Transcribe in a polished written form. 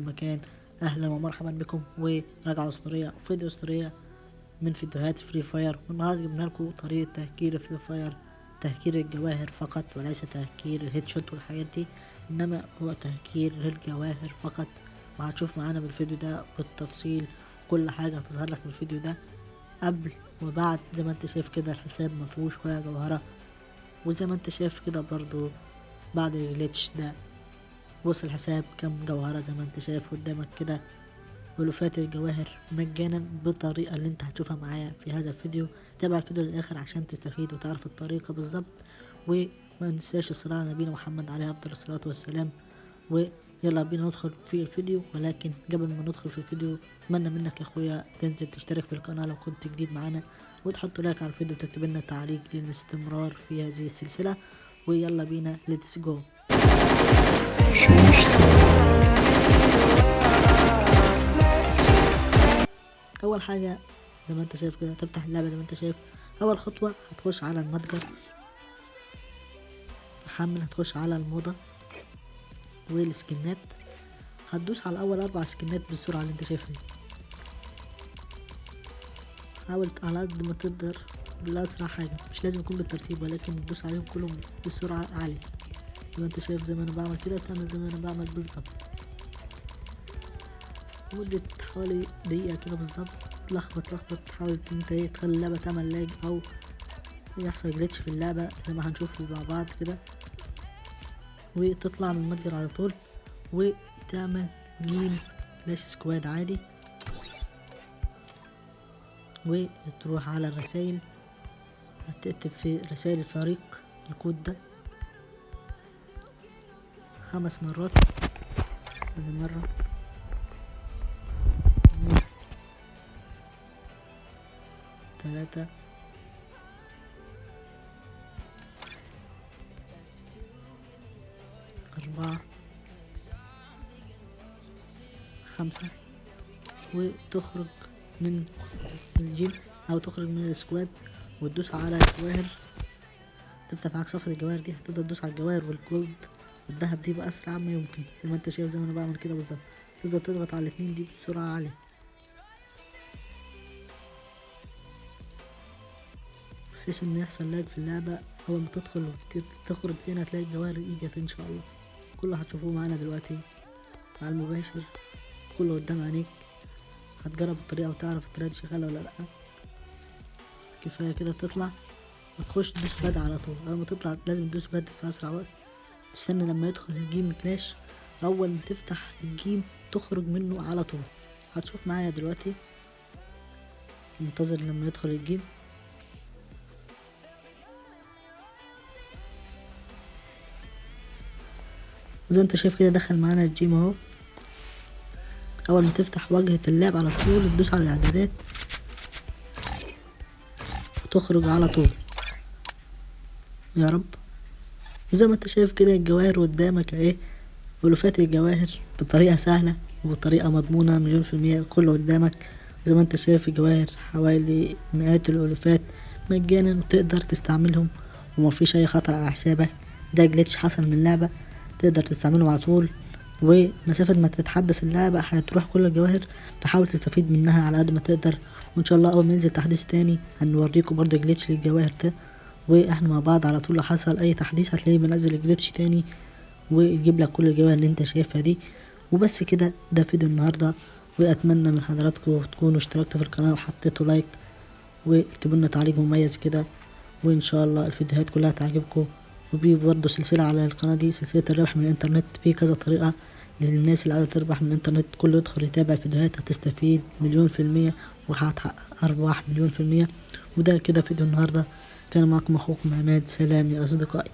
مكان. اهلا ومرحبا بكم ورجعة اسطورية وفيديو اسطورية من فيديوهات Free Fire. والنهارده جبنا لكم طريقة تهكير Free Fire، تهكير الجواهر فقط وليس تهكير ال headshot والحاجات دي، انما هو تهكير الجواهر فقط. وهتشوف معانا بالفيديو ده بالتفصيل كل حاجة هتظهر لك في الفيديو ده قبل وبعد. زي ما انت شايف كده الحساب مفيهوش ولا جوهرة، وزي ما انت شايف كده برضو بعد ال glitch ده بص الحساب كم جوهرة زي ما انت شايف قدامك كده، ألوفات الجواهر مجانا بالطريقة اللي انت هتشوفها معايا في هذا الفيديو. تابع الفيديو للآخر عشان تستفيد وتعرف الطريقة بالظبط، وما ننساش الصلاة على نبينا محمد عليه أفضل الصلاة والسلام. ويلا بينا ندخل في الفيديو، ولكن قبل ما ندخل في الفيديو اتمنى منك يا اخويا تنزل تشترك في القناة لو كنت جديد معانا، وتحط like على الفيديو وتكتب لنا تعليق للاستمرار في هذه السلسلة. ويلا بينا let's go. اول حاجة زي ما انت شايف كده تفتح اللعبة زي ما انت شايف. اول خطوة هتخش على المتجر محمل، هتخش على الموضة والسكنات، هتدوس على اول 4 سكنات بالسرعة اللي انت شايفها دي. حاول على قد ما تقدر بالاسرع حاجة، مش لازم يكون بالترتيب ولكن تدوس عليهم كلهم بسرعة عالية زي ما انت شايف. زي ما انا بعمل كده تعمل زي ما انا بعمل بالظبط، لمدة حوالي دقيقة كده بالظبط. تلخبط لخبط، تحاول انت ايه تخلي اللعبة تعمل lag او يحصل glitch في اللعبة زي ما هنشوف مع بعض كده. وتطلع من المتجر على طول وتعمل game Clash Squad عادي، وتروح على الرسائل، هتكتب في رسائل الفريق الكود ده 5 مرات، مرة 2 3 4 5، وتخرج من ال game او تخرج من ال squad وتدوس على الجواهر. تفتح معاك صفحة الجواهر دي، هتبدأ تدوس على الجواهر وال gold والذهب دي بأسرع ما يمكن زي ما انت شايف، زي ما انا بعمل كده بالظبط. تبدأ تضغط على الاتنين دي بسرعة عالية بحيث ان يحصل lag في اللعبة. اول ما تدخل وتخرج تاني هتلاقي الجواهر اجت ان شاء الله. كله هتشوفوه معانا دلوقتي على المباشر، كله قدام عينيك. هتجرب الطريقة وتعرف الطريقة دي شغالة ولا لأ. كفاية كده تطلع وتخش تدوس باد على طول. اول ما تطلع لازم تدوس باد في اسرع وقت، تستنى لما يدخل ال game Clash. اول ما تفتح ال game تخرج منه على طول. هتشوف معايا دلوقتي، انتظر لما يدخل ال game. زي انت شايف كده دخل معانا ال game اهو. اول ما تفتح واجهة اللعب على طول تدوس على الاعدادات وتخرج على طول يا رب. وزي ما انت شايف كده الجواهر قدامك اهي، ألوفات الجواهر بطريقة سهلة وبطريقة مضمونة 1,000,000%، كله قدامك. زي ما انت شايف الجواهر حوالي مئات الألوفات مجانا، وتقدر تستعملهم ومفيش اي خطر على حسابك. ده glitch حصل من اللعبة، تقدر تستعملهم على طول، ومسافة ما تتحدث اللعبة هتروح كل الجواهر، فحاول تستفيد منها على قد ما تقدر. وان شاء الله اول ما ينزل تحديث تاني هنوريكم برضه glitch للجواهر ده، واحنا مع بعض على طول. لو حصل اي تحديث هتلاقيه بنزل glitch تاني ويجيب لك كل الجواهر اللي انت شايفها دي. وبس كده، ده فيديو النهارده، واتمنى من حضراتكم تكونوا اشتركتوا في القناة وحطيتوا like واكتبوا لنا تعليق مميز كده، وان شاء الله الفيديوهات كلها تعجبكم. وفي برضه سلسلة على القناة دي، سلسلة الربح من الانترنت، في كذا طريقة للناس اللي عايزة تربح من الانترنت. كله يدخل يتابع الفيديوهات هتستفيد 1,000,000% وهتحقق أرباح 1,000,000%. وده كده فيديو النهاردة، كان معكم أخوكم عماد. سلام يا أصدقائي.